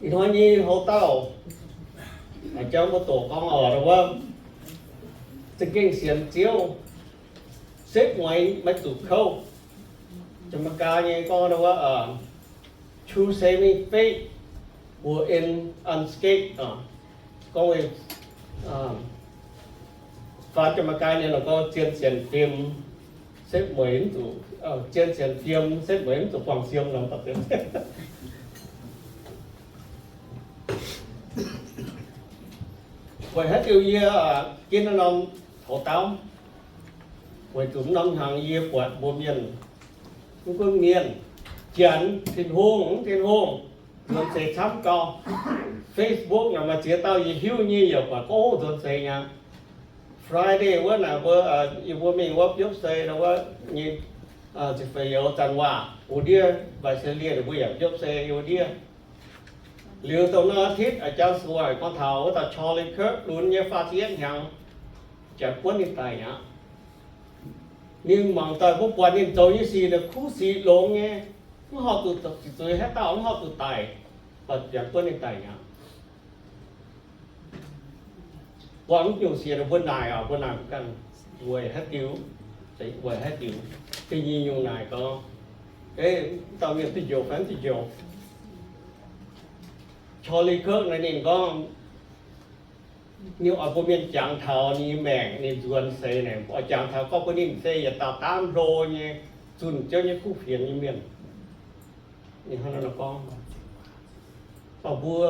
Ih hnoi nyei houx-dauh, jang mbuo doqc gorngv oc, wuov za'gengh sienx Ziouv, setv mueiz maiv zuqc kouv. Jaa^me^gaa nyei gorngv wuov, true saving faith will end unscathed. Gorngv, faaux Jaa^me^gaa nyei gorngv, zien sienx fim, setv mueiz mv zuqc, zien sienx fim, setv mueiz mv zuqc buangh siem nor. Weic haaix diuc yie ginv naaiv norm houx-dauh? Weic zuqc mv norm hnyangx yie buatc mbuo mienh, mv gunv mienh, Janx, Tin-Hungh, mv Tin-Hungh, nzuonx seix camv gau. Facebook naaic maaih ziex dauh yie hiuv nyei yaac buatc gorngv nzuonx seix nyei. Friday wuov naaic mbuo, yie mbuo mingh wuov biopv sei wuov nyei, ziepc feix youz zanc waac wuov ndiev, Visalia ninh mbuo yaac biopv sei wuov ndiev. Liuz dongh naaiv อาทิตย์ a'jang suaih gorngv taux wuov dauh Charlie Kirk lunx nyei faah ziepc yietv hnyangx, janx buonv ninh daic aqv. Ninh mangc daaih mbuo buatc ninh zoux nyei sic naaic kuv sic longx nyei, mv horpc zuqc zuqc zuiz haaix dauh, mv horpc zuqc daic, baac janx buonv ninh daic aqv. Buangh mv nyungc sienx mbuo naaic oc, mbuo naaic mbuo ganh weic haaix diuc, weic haaix diuc. Da'nyeic nyungc naaic gorngv, dauh mienh duqv njoux fai mv duqv njoux. Charlie Kirk naaic ninh gorngv, ninh oix bun mienh jangx taux ninh nyei maengc, ninh nzuonx seix naaic, oix jangx taux gorngv bun ninh se yietc dauh daamv hlo nyei, zunh Ziouv nyei kuv fienx nyei mienh. Ninh hnangv naaiv nor gorngv. Baac mbuo,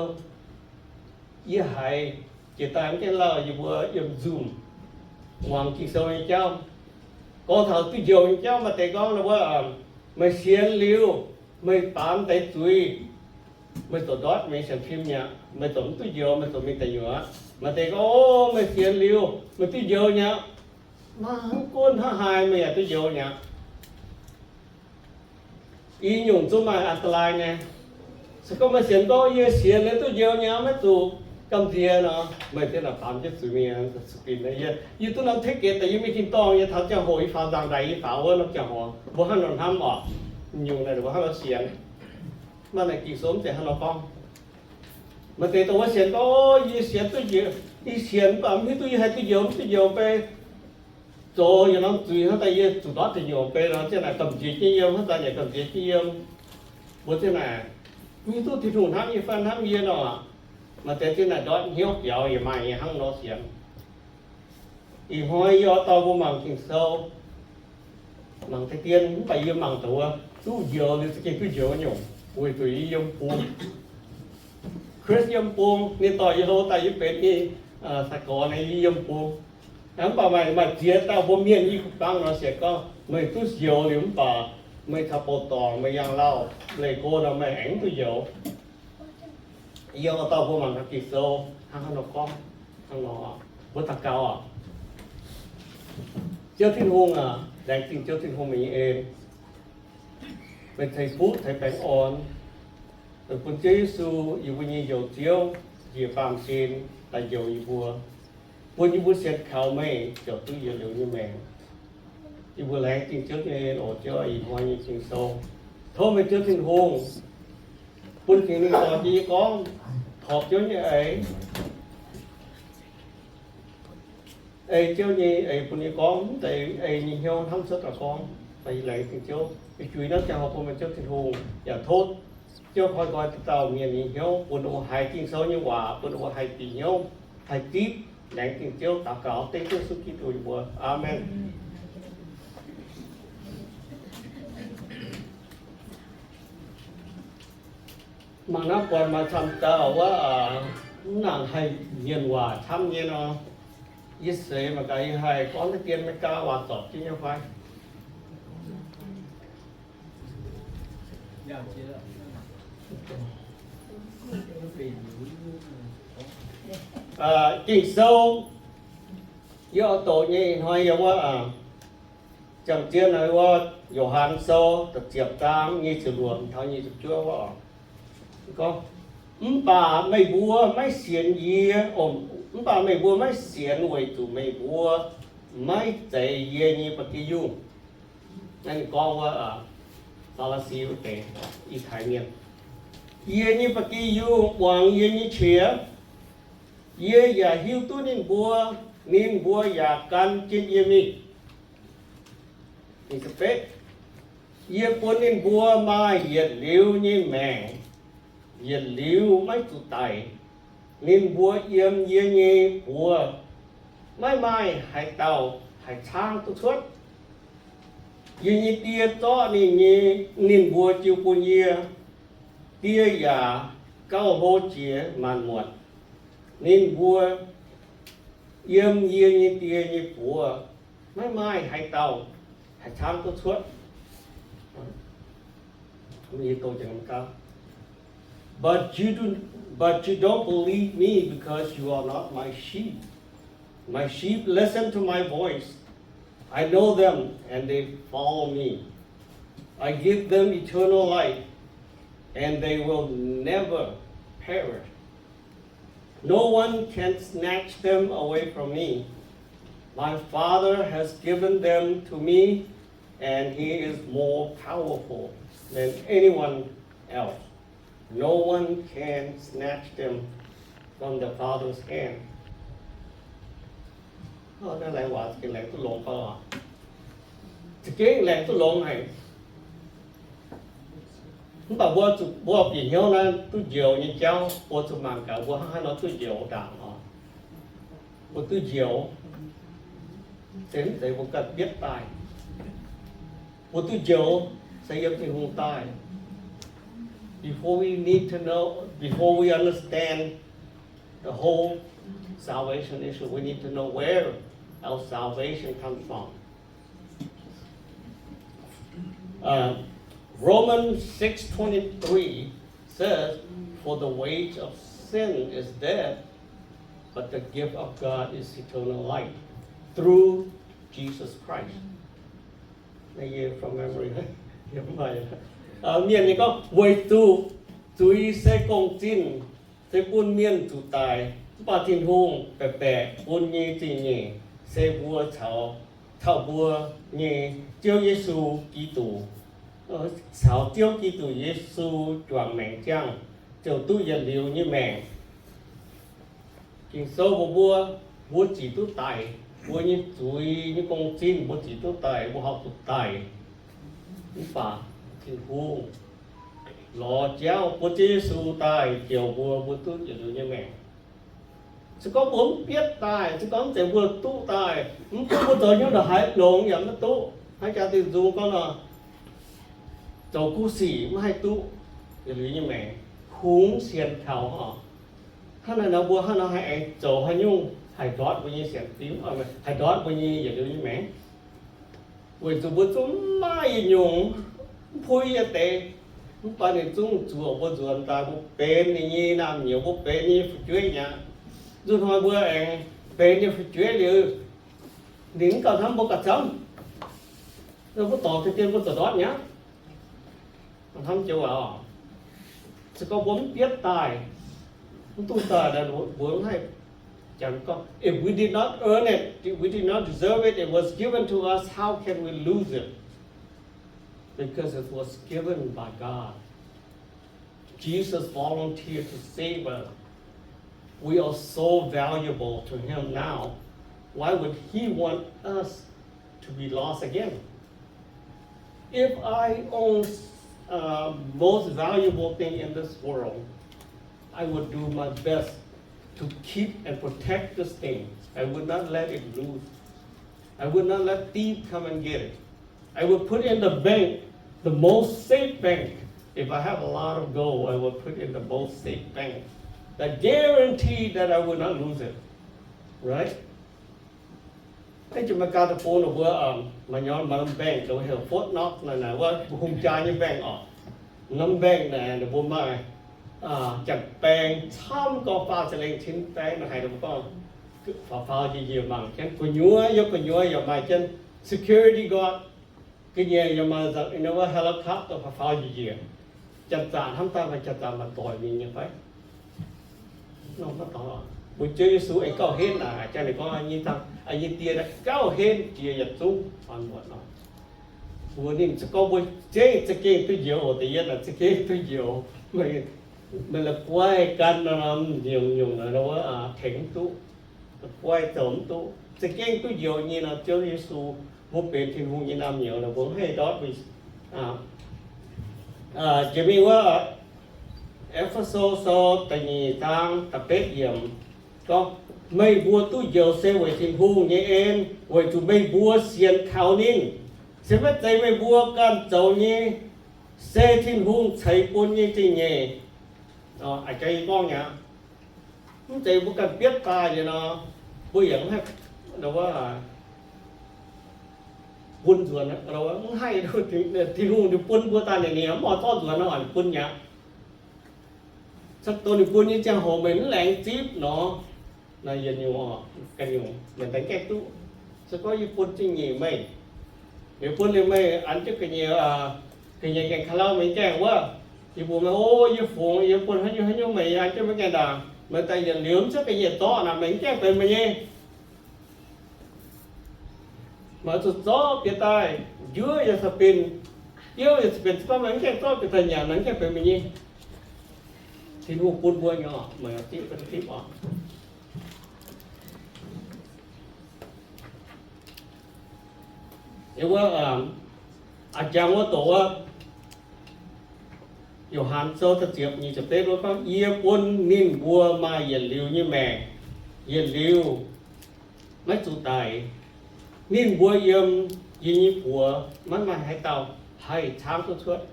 yie haiz jiex daaih mv gaengh lauh yie mbuo yiem Zoom muangx Ging-Sou nyei jauv, gorngv taux duqv njoux nyei jauv. Maaih deix gorngv wuov, meih sienx liuz, meih baamz deix zuiz, meih zoux ndortv, meih sienx fim mi'aqv, meih zoux mv duqv njoux, meih zoux mingh deic nyuoqc. Maaih deix gorngv, o, meih sienx liuz, meih duqv njoux nyei aqv. Maiv gunv hnangv haaix, meih yaac duqv njoux nyei aqv. I nyungc zungv maaih อันตราย nyei. Se gorngv meih sienx gorngv yie sienx liuz duqv njoux nyei, maiv zuqc gamh nziex nor, meih ziex naaic baamz jienv zuiz mingh. Yie, yie duqv norm แพ็คเกจ daaih yie mingh tin-dorngh nyei, taux ziangh hoc yie faaux nzangc-ndaix yie faaux wuov norm ziangh hoc, mbuo hnangv nor hnamv oc, nyungc naaic mbuo hnangv nor sienx. Maaih naaic Ging-Sou mv zeiz hnangv nor gorngv. Maaih deix dongh wuov sienx gorngv, o, yie sienx duqv njoux, yie sienx mv baac mv hiuv duqv yie haih duqv njoux mv duqv njoux bei. Zoux yietc norm zuiz hnangv daaih yie zuqc ndortv deic nyuoqc bei nor, ziex naaic gamh nziex jienv yiem, hnangv daaih yaac gamh nziex jienv yiem. Mbuo ziex naaic mv hiuv duqv Tin-Hungh hnamv yie fai hnamv yie nor, maaih deix ziex naaic ndortv hnyouv biaux yaac maaih nyei hnangv nor sienx. Ih hnoi yie oix dorh mbuo mangc Ging-Sou, mangc deix dien, mv baac yie mangc deix wuov duqv njoux liuz za'gengh duqv njoux nyungc, weic zuqc yie yiem bung. Chris yiem bung, ninh dorh yie hlo daaih yie benx ninh sai-gorx naaic, yie yiem bung. Mv baac maaih, maaih ziex dauh mbuo mienh i ku bang nor sienx gorngv, meih duqv njoux liuz mv baac meih caux bouh dorngc, meih yangh lauh leih go nor meih aengx mv duqv njoux. Yie oix dorh mbuo mangc gaax Ging-Sou hnangv haaix nor gorngv, hnangv nor. Mbuo daux gaux oc. Ziouv Tin-Hungh aac, laengz zingh Ziouv Tin-Hungh meih nyei en, meih ceix fuqv ceix baengh orn, meih bun Ziouv Yesu, yie mbuo nyei Njoux Ziouv, njiec baamh gen daaih njoux yie mbuo, bun yie mbuo sienx kaux meih ziouc duqv yietc liuz nyei maengc. Yie mbuo laengz zingh Ziouv nyei en oc. Ziouv, ih hnoi nyei Ging-Sou, tov meih Ziouv Tin-Hungh bun Singx Lingh dorh jienv yie gorngv, torpc Ziouv nyei eix, ei Ziouv nyei eix bun yie gorngv, mv deix ei nyei hnyouv hnamv cuotv daaih gorngv. Laengz zingh Ziouv, yie juix naaiv ziangh hoc bun meih Ziouv Tin-Hungh, yaac tov Ziouv koi nqoi dauh dauh mienh nyei hnyouv, bun wuov haiz Ging-Sou nyei waac, bun wuov haih bieqc hnyouv, haih zipv. Laengz zingh Ziouv, daux gaux dengv Ziouv Yesu Giduc nyei mbuox. Aamen. Mangc naaiv buatc maaih camv dauh wuov, mv nangc haih mienh waac camv nyei nor. Yie seix mangc gaax yie haih gorngv deix dien Meigaa waac zorpc jienv nyei fai. Ging-Sou, yie oix doqc nyei ih hnoi yie wuov, jangx-zien naaiv wuov Yo^han Sou da'ziepc zaang nyic ziepc luoqc taux nyic ziepc juov wuov oc. Gorngv, mv baac meih mbuo maiv sienx yie, mv baac meih mbuo maiv sienx weic zuqc meih mbuo maiv zeiz yie nyei ba'gi yungh. Naaiv ninh gorngv wuov Faa^li^si wuov deix, I^tai^mienh. Yie nyei ba'gi yungh muangx yie nyei qiex. Yie yaac hiuv duqv ninh mbuo, ninh mbuo yaac gan jienv yie mingh. Yie bun ninh mbuo maaih yietc liuz nyei maengc, yietc liuz maiv zuqc daic. Ninh mbuo yiem yie nyei buoz, maiv maaih haaix dauh haih caangv duqv cuotv. Yie nyei Die zorqv ninh nyei, ninh mbuo jiu bun yie. Die yaac gauh hlo jiex maanc muotc. Ninh mbuo yiem yie nyei Die nyei buoz, maiv maaih haaix dauh haih caangv duqv cuotv. But you do, but you don't believe me because you are not my sheep. My sheep listen to my voice. I know them and they follow me. I give them eternal life, and they will never perish. No one can snatch them away from me. My Father has given them to me, and he is more powerful than anyone else. No one can snatch them from the Father's hand. โอ้ naaiv laengz waac za'gengh laengz duqv longx fai oc? Za'gengh laengz duqv longx haic. Mv baac mbuo zuqc, mbuo bieqc hnyouv naaiv duqv njoux nyei jauv, mbuo zuqc mangc gaax mbuo hnangv haaix nor duqv njoux ndaangc oc. Mbuo duqv njoux, se mv zeiz mbuo ganh bietv daaih. Mbuo duqv njoux se yiem Tin-Hungh daaih. Before we need to know, before we understand the whole salvation issue, we need to know where our salvation comes from. Uh, Romans six twenty-three says, "For the wage of sin is death, but the gift of God is eternal life through Jesus Christ." Naaiv yie from memory, yie mv maaih. Mienh ninh gorngv, weic zuqc zuiz se gong-zinh, se bun mienh zuqc daic, mv baac Tin-Hungh baeqc baeqc bun nyei zingh nyeic se mbuo caux, caux mbuo nyei Ziouv Yesu Giduc, caux Ziouv Giduc Yesu juangc maengc ziangh, ziouc duqv yietc liuz nyei maengc. Ging-Sou mbuox mbuo, mbuo zic duqv daic, mbuo nyei zuiz nyei gong-zinh mbuo zic duqv daic, mbuo horpc zuqc daic. Mv baac Tin-Hungh lorz jauv bun Ziouv Yesu daaih joux mbuo, mbuo duqv yietc liuz nyei maengc. Se gorngv mbuo mv bietv daaih, se gorngv mv zeiz mbuo duqv daaih, mv gunv mbuo zoux hnyouv ndongc haaix longx yaac maiv duqv. Hnangv jaa-dingh nzung gorngv nor, zoux kuv sic mv haih duqv yietc liuz nyei maengc, kungx sienx taux oc. Hnangv naaiv nor mbuo hnangv nor haih aengx zoux haaix nyungc haih ndortv mbuo nyei sienx fim, haih ndortv mbuo nyei yietc liuz nyei maengc? Weic zuqc mbuo zungv mv maaih yietc nyungc, mv puix yietc deix. Mv baac ninh zungv zuoqc mbuo nzuonx daaih, mbuo benx ninh nyei naamh nyouz, mbuo benx ninh nyei fu'jueiv mi'aqv. Nzunc hnoi mbuo aengx benx ninh nyei fu'jueiv liuz, ninh mv gauh hnamv mbuo gauh camv. Mbuo dorngc deix dien mbuo zoux ndortv mi'aqv. Hnamv joux waac oc. Se gorngv mbuo mv bietv daaih, mv duqv daaih, mbuo mv haih, Janx gorngv, if we did not earn it, if we did not deserve it, it was given to us, how can we lose it? Because it was given by God. Jesus volunteered to save us. We are so valuable to him now. Why would he want us to be lost again? If I own uh, most valuable thing in this world, I would do my best to keep and protect this thing. I would not let it lose. I would not let thief come and get it. I would put in the bank, the most safe bank. If I have a lot of gold, I would put in the most safe bank that guarantee that I would not lose it. Right? Naaiv jiex America deic-bung ninh mbuo maaih norm bank, ninh mbuo heuc Fort Knox naaic, naaic wuov mbuo hungh jaa nyei bank oc. Norm bank naaic ninh mbuo maaih janx-baeng camv gorngv faah ziepc lengh cin baeng naaic, haiz ninh mbuo gorngv faaux faaux njiec njiec mangc jienv, gu'nyuoz yiem gu'nyuoz yaac maaih jienv security guard, ga'nyiec yaac maaih nzangc wuov helicopter faaux faaux njiec njiec. Janx-zaqc hnamv daaih maaih janx-zaqc maaih doic mingh nyei fai? Mbuo Ziouv Yesu aengx gauh henv naaic, jangx ninh gorngv nyei, nyei Die naaiv gauh henv jiex yietc zungv maanc muotc nor. Mbuo ninh se gorngv mbuo za'gengh duqv njoux oc, da'yietv naaic za'gengh duqv njoux, meih Meih la'guaih gan nor, nyungc-nyungc nor, wuov tengx mv duqv, la'guaih zoux mv duqv. Za'gengh duqv njoux nyei nor, Ziouv Yesu, mbuo benx Tin-Hungh nyei naamh nyouz nor, mbuo mv haih ndortv. Jiex mingh wuov E^fe^so sou da'nyeic zaang da'betv yiemc gorngv, meih mbuo duqv njoux se weic Tin-Hungh nyei en, weic zuqc meih mbuo sienx kaux ninh. Se maiv zeiz meih mbuo ganh zoux nyei, se Tin-Hungh ceix bun nyei zingh nyeic. A'jang yie gorngv aqv, mv zeiz mbuo ganh bietv daaih liuz nor, mbuo yaac mv haih bun nzuonx, mv haih, Tin-Hungh ninh bun mbuo daaih ninh mv oix zorqv nzuonx nor, ninh bun mi'aqv. Caux dongh ninh bun nyei ziangh hoc meih mv laengz zipv nor, naaiv yietc nyungc ga'nyungc meih daaih gaengh duqv. Se gorngv yie bun zingh nyeic meih, yie bun liuz meih an jienv ga'nyiec, ga'nyiec gaengh ka'lauh meih gaengh wuov, yie mbuox meih, o, yie fungx, yie bun haaix nyungc haaix nyungc meih, yie an jienv meih gaengh ndaangc, meih daaih yietc liuz mv zeiz ga'nyiec zorqv naaic, meih mv gaengh benx meih nyei. Meih zuqc zorqv bieqc daaih, njuov yaac caux benx, biouv yaac caux benx, se gorngv meih mv gaengh zorqv bieqc daaih nyanc, naaiv mv gaengh benx meih nyei. Tin-Hungh bun mbuo nyei, meih zipv, zipv oc. Yie wuov, a'jang wuov doqc wuov, Yo^han Sou da'ziepc nyic ziepc betv wuov gorngv, yie bun ninh mbuo maaih yietc liuz nyei maengc, yietc liuz maiv zuqc daic. Ninh mbuo yiem yie nyei buoz maiv maaih haaix dauh haih caangv duqv cuotv.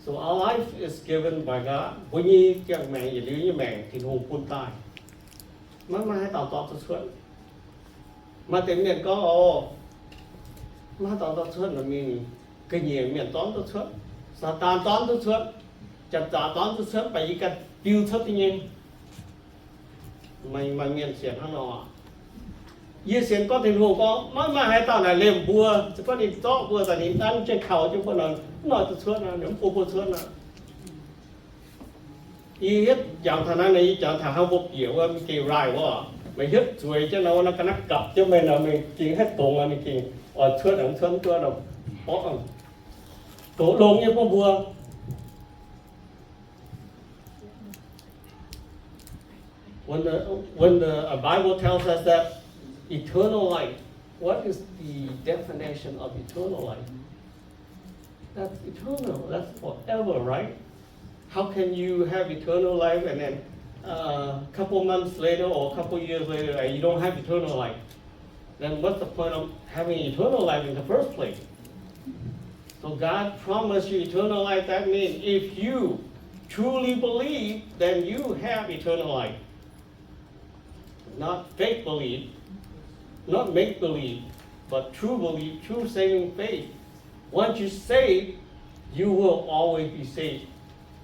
So our life is given by God. Mbuo nyei ziangh maengc, yietc liuz nyei maengc, Tin-Hungh bun daaih. Maiv maaih haaix dauh zorqv duqv cuotv. Maaih deix mienh gorngv, o, maiv haaix dauh zorqv cuotv nor, mingh ga'nyiec mienh zorqv duqv cuotv, Saadaan zorqv duqv cuotv, janx-zaqc zorqv duqv cuotv, baac yie ganh diu cuotv nyei. Maaih, maaih mienh sienx hnangv nor. Yie sienx gorngv Tin-Hungh gorngv maiv maaih haaix dauh naaic liemh mbuo, se gorngv ninh zorqv mbuo daaih, ninh nanv jienv kaux jienv mbuo nor, mv oix duqv cuotv nor, ninh mv bun mbuo cuotv nor. Yie hietv jangx taux naaiv nor, yie jangx taux hnangv mbuo bieqc wuov mingh geh ride wuov, meih hietv zueiz jienv nor, naaiv ga'naaiv gapc jienv meih nor, meih gengh haih dongz nor, ninh gengh oix cuotv, cuotv mv duqv nor, mborqv, doqc longx nyei bun mbuo. When the, when the uh, Bible tells us that eternal life, what is the definition of eternal life? That's eternal. That's forever, right? How can you have eternal life and then a couple months later or a couple years later, uh, you don't have eternal life? Then what's the point of having eternal life in the first place? So God promised you eternal life. That means if you truly believe, then you have eternal life. Not fake belief, not make believe, but true belief, true saving faith. Once you save, you will always be saved.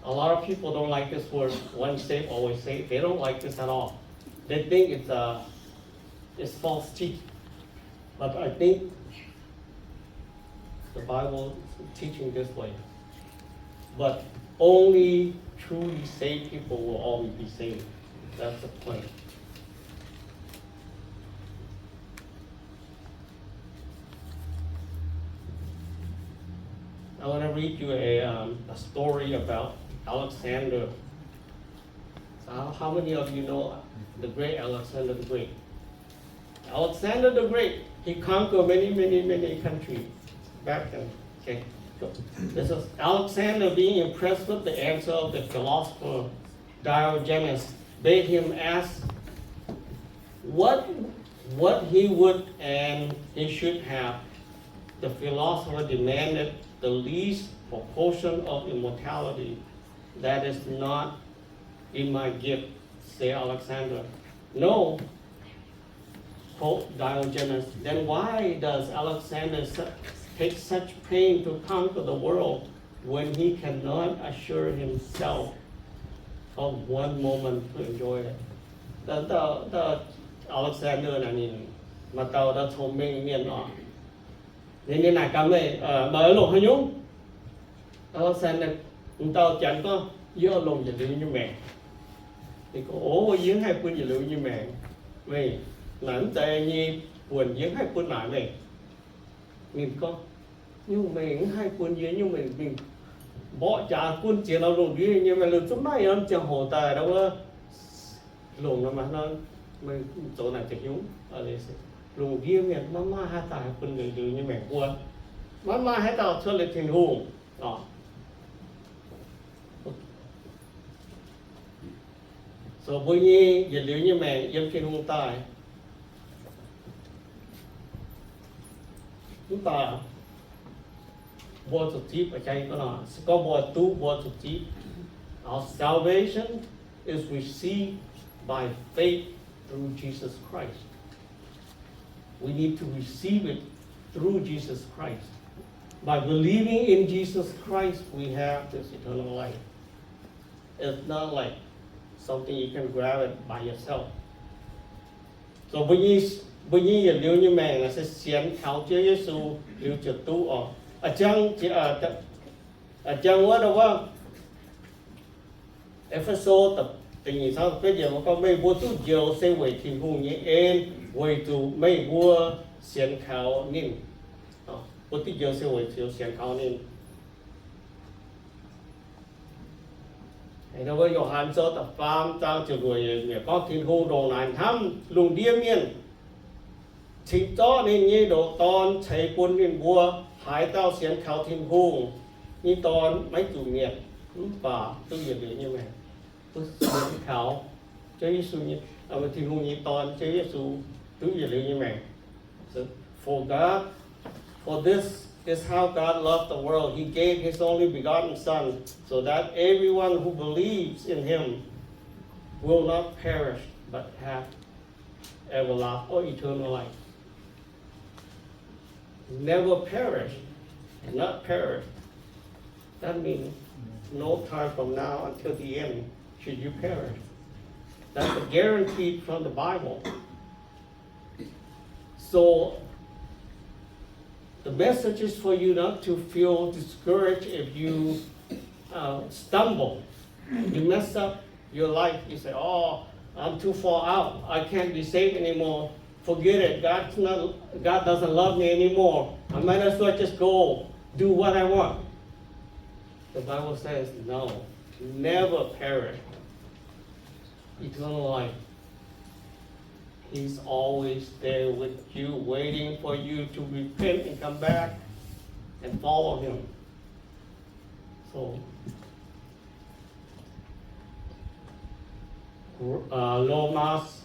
A lot of people don't like this word, once saved, always saved. They don't like this at all. They think it's a, it's false teaching. But I think the Bible is teaching this way. But only truly saved people will always be saved. That's the point. I want to read you a, um, a story about Alexander. So how, how many of you know the great Alexander the Great? Alexander the Great, he conquered many, many, many countries back then. Okay. So this is Alexander being impressed with the answer of the philosopher Diogenes, bade him ask what, what he would and he should have. The philosopher demanded the least proportion of immortality that is not in my gift, said Alexander. No, quoth Diogenes, then why does Alexander su-, take such pain to conquer the world when he cannot assure himself of one moment to enjoy it? Dauh, dauh, dauh Alexander naaic ninh maaih dauh, dauh cong-mengh mienh oc. Ninh, ninh naaic gaax meih, meih oix longc haaix nyungc? Alexander, m'dauh janx gorngv, yie oix longc yietc liuz nyei maengc. Ninh gorngv, o, yie mv haih bun yietc liuz nyei maengc meih. Naaic mv zeiz nyei buonc, yie mv haih bun naaic meih. Ninh gorngv, nyungc meih mv haih bun yie, nyungc meih mingh mborqv jaax gunv ziex norm lungh ndiev nyei, meih lungh zungv maiv yiem ziangh hoc daaih ndau wuov longc nor, meih zoux naaic ziepc nyungc. Lungh ndiev mienh maiv maaih haaix dauh haih bun yietc liuz nyei maengc mbuo, maiv maaih haaix dauh cuotv liuz Tin-Hungh oc. So mbuo nyei yietc liuz nyei maengc yiem Tin-Hungh daaih. Mv baac mbuo zuqc zipv, se gorngv mbuo duqv, mbuo zuqc zipv. Our salvation is received by faith through Jesus Christ. We need to receive it through Jesus Christ. By believing in Jesus Christ, we have this eternal life. It's not like something you can grab it by yourself. So mbuo nyei, mbuo nyei yietc liuz nyei maengc naaic se sienx kaux Ziouv Yesu liuz ziouc duqv oc. A'jang wuov, ndau wuov, E^fe^so da'nyeic zaang da'betv yiemc gorngv, meih mbuo duqv njoux se weic Tin-Hungh nyei en, weic zuqc meih mbuo sienx kaux ninh. Mbuo duqv njoux se weic zuqc sienx kaux ninh. Ndau wuov Yo^han Sou da'faam zaang ziepc luoqc yiemc gorngv, Tin-Hungh ndongc naaic hnamv lungh ndiev mienh, cingx zorqv ninh nyei ndoqc Dorn ceix bun ninh mbuo. Haaix dauh sienx kaux Tin-Hungh nyei Dorn maiv zuqc mietc, mv baac duqv yietc liuz nyei maengc. Mbuo sienx kaux Ziouv Yesu nyei, Tin-Hungh nyei Dorn, Ziouv Yesu, duqv yietc liuz nyei maengc. For God, for this is how God loved the world. He gave his only begotten Son, so that everyone who believes in him will not perish but have everlasting or eternal life. Never perish, not perish. That means no time from now until the end should you perish. That's a guarantee from the Bible. So the message is for you not to feel discouraged if you uh, stumble, you mess up your life. You say, "Oh, I'm too far out. I can't be saved anymore. Forget it. God's not, God doesn't love me anymore. I might as well just go do what I want." The Bible says, no, never perish. Eternal life. He's always there with you, waiting for you to repent and come back and follow him. So, uh, Romans,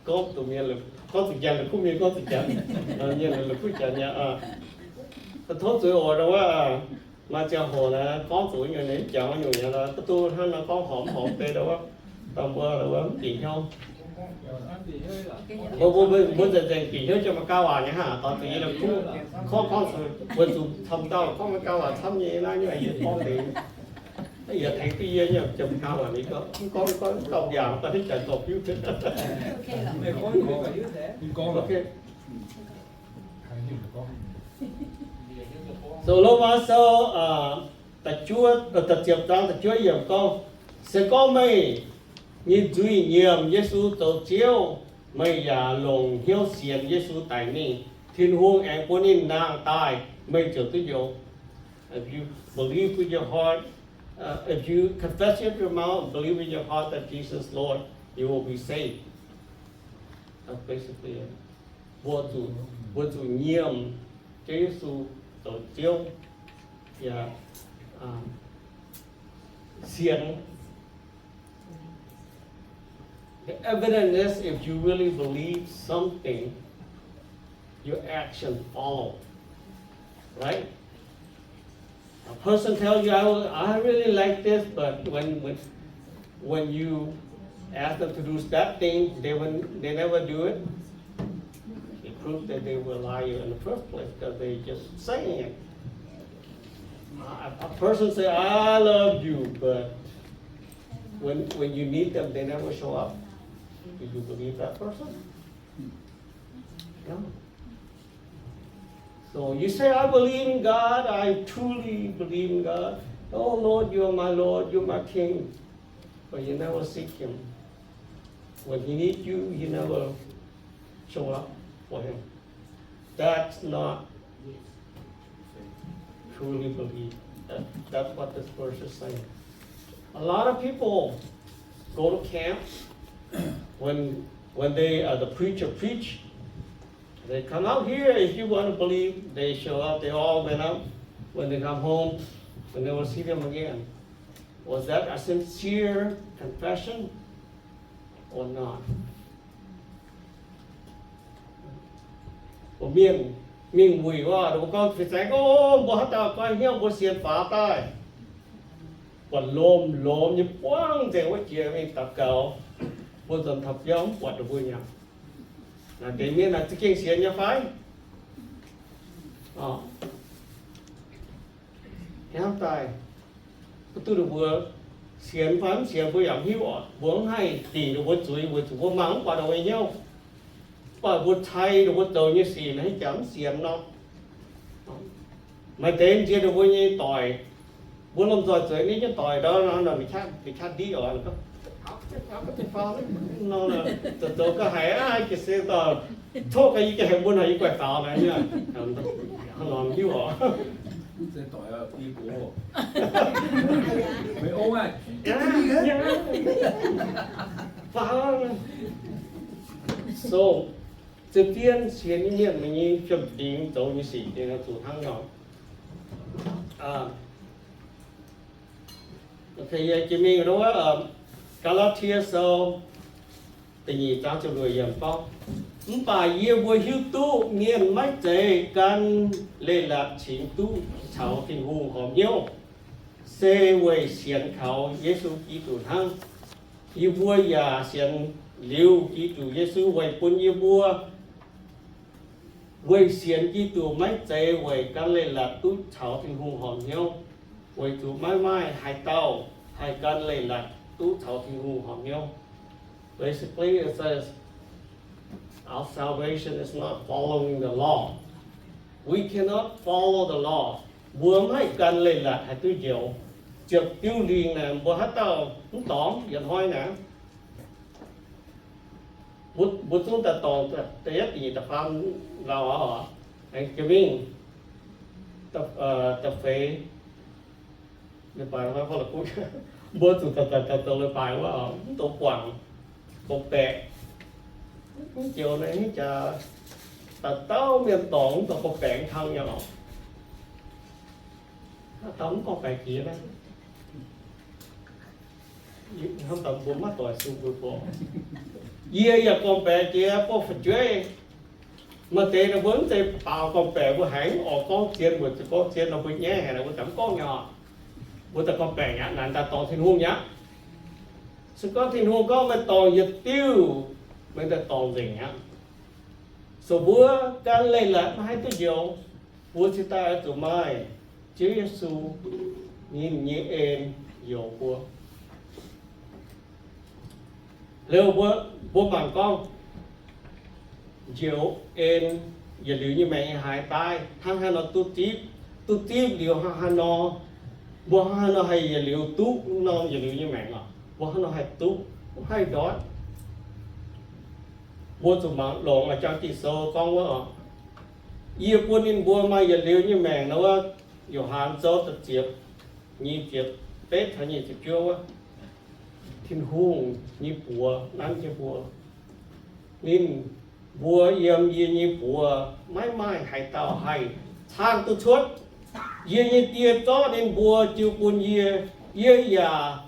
gorngv zuqc mienh, gorngv zuqc janx, la'kuqv mienh gorngv zuqc janx, mienh la'kuqv janx nyei. Tov zuiz oc, ndau wuov, maaih ziangh hoc naaiv gorngv zuqc nyungc, ninh jangx nyungc nyei, duqv duqv hnangv nor gorngv horpc horpc deix, ndau wuov, dongh mbuo ndau wuov mv bieqc hnyouv. Mbuo, mbuo, mbuo nzengc nzengc bieqc hnyouv jiem gauh waac nyei hnangv, dongh zuqc yie la'kuqv gorngv, gorngv zuqc, weic zuqc camv dauh gorngv gauh waac camv nyei naaiv, nyei yietc gorngv deix, yietc tengx duqv yie nyei jiem gauh waac nyei, gorngv, gorngv, gorngv gauh mbiaangc, gorngv hiuv jaax gorngv hiuv. So Loma Sou da'juov, da'ziepc zaang da'juov yiemc gorngv, se gorngv meih nyei nzuih nyiemc Yesu zoux Ziouv, meih yaac longc hnyouv sienx Yesu daic mingh, Tin-Hungh aengx bun ninh nangh daaih, meih ziouc duqv njoux. If you believe with your heart, uh, if you confess with your mouth and believe in your heart that Jesus Lord, you will be saved. That's basically it. Mbuo zuqc, mbuo zuqc nyiemc Ziouv Yesu zoux Ziouv, yaac sienx. The evidence is if you really believe something, your action follow, right? A person tell you, "I will, I really like this," but when, when, when you ask them to do that thing, they will, they never do it. It proves that they were liar in the first place because they just saying it. A, a person say, "I love you," but when, when you need them, they never show up. Do you believe that person? No. So you say, "I believe in God, I truly believe in God. Oh Lord, you are my Lord, you're my King." But you never seek him. When he needs you, you never show up for him. That's not truly believe. That's what this verse is saying. A lot of people go to camp when when they uh, the preacher preach. They come out here if you want to believe. They show up. They all went up. When they come home, we never see them again. Was that a sincere confession or not? Mbuo mienh mingh wuic wuov, mbuo gorngv fih zaix gorngv mbuo haaix dauh goiv hnyouv mbuo sienx faaux daaih, buatc lomh lomh nyei buangv nzengc wuov jiex mingh daux gaux, mbuo nzuonx taux biauv mv buatc ninh mbuo nyei. Naaic deix mienh naaic za'gengh sienx nyei fai? Hnamv daaih, mv duqv ninh mbuo sienx fai mv sienx mbuo yaac mv hiuv oc. Mbuo mv haih dingc ninh mbuo zuiz weic zuqc mbuo mangc mv buatc ninh mbuo nyei hnyouv. Mv baac mbuo cai ninh mbuo zoux nyei sic naaic jangx mv sienx nor. Maaih deix nziex ninh mbuo nyei doic, mbuo lomh nzoih zueiz ninh nyei doic ndau nor, ninh qaqv ndiqv oc, zoux zoux ga'haiz aqv, jiez sin dorh, tov ga'haiz yie ga'haiz mun haic yie guaih faaux naaic nyei, hnangv nor hiuv oc. Faaux. So, ziepc dienv sienx nyei mienh, meih nyei fiem-fingx zoux nyei sic dingc zuqc hnangv nor. Jiex mingh wuov, Gaa^laa^tie Sou da'nyeic zaang ziepc luoqc yiemc gorngv, mv baac yie mbuo hiuv duqv mienh maiv zeiz gan leiz-latc cingx duqv caux Tin-Hungh horpc hnyouv, se weic sienx kaux Yesu Giduc hnangv. Yie mbuo yaac sienx liuz Giduc Yesu weic bun yie mbuo weic sienx Giduc maiv zeiz weic gan leiz-latc duqv caux Tin-Hungh horpc hnyouv, weic zuqc maiv maaih haaix dauh haih gan leiz-latc duqv caux Tin-Hungh horpc hnyouv. Basically, it says, our salvation is not following the law. We cannot follow the law. Mbuo maiv haih gan leiz-latc haih duqv njoux. Ziepc diuv lingh naaic mbuo haaix dauh mv dorngx yietc hnoi naaic. Mbuo, mbuo zungv daaih dorngc da'yietv, da'nyeic, da'faam lauh oc. Aengx jiex mingh da'feix, mbuo zuqc daaih daaih zoux leiz-baaix wuov, mv dungx guangc gorngv-baeqc. Mv joux naaiv jaax daaih dauh mienh dorngc mv dungx gorngv-baeqc kang nyei oc. Haaix dauh mv gorngv-baeqc jiex naaiv, hnamv daaih mbuo maiv doic sung mbuo gorngv. Yie yaac gorngv-baeqc jiex bov fu'jueiv. Maaih deix ninh mbuo mv zeiz baaux gorngv-baeqc, mbuo haiz mv oix gorngv zien, weic zuqc gorngv zien nor mbuo nyaiv haic, mbuo zungv mv gorngv nyei oc. Mbuo daaih gorngv-baeqc aqv, naaic daaih dorngc Tin-Hungh aqv. Se gorngv Tin-Hungh gorngv meih dorngc yietc diuh, meih daaih dorngc nzengc aqv. So mbuo gan leiz-latc maiv haih duqv njoux, mbuo cingx daaih oix zuqc maaih Ziouv Yesu ninh nyei en njoux mbuo. Liuz mbuo, mbuo mangc gorngv njoux en yietc liuz nyei maengc nyei haaix daaih, hnangv haaix nor duqv zipv, duqv zipv liuz hnangv haaix nor, mbuo hnangv haaix nor haih yietc liuz duqv norm yietc liuz nyei maengc oc. Mbuo hnangv haaix nor haih duqv, mv haih ndortv. Mbuo zuqc mangc longx maaih jangx Ging-Sou gorngv wuov oc, yie bun ninh mbuo maaih yietc liuz nyei maengc nor wuov, Yo^han Sou da'ziepc, nyic ziepc betv taux nyic ziepc juov wuov, Tin-Hungh nyei buoz nanv jienv mbuo. Ninh mbuo yiem yie nyei buoz maiv maaih haaix dauh haih caangh duqv cuotv. Yie nyei Die zorqv ninh mbuo jiu bun yie, yie yaac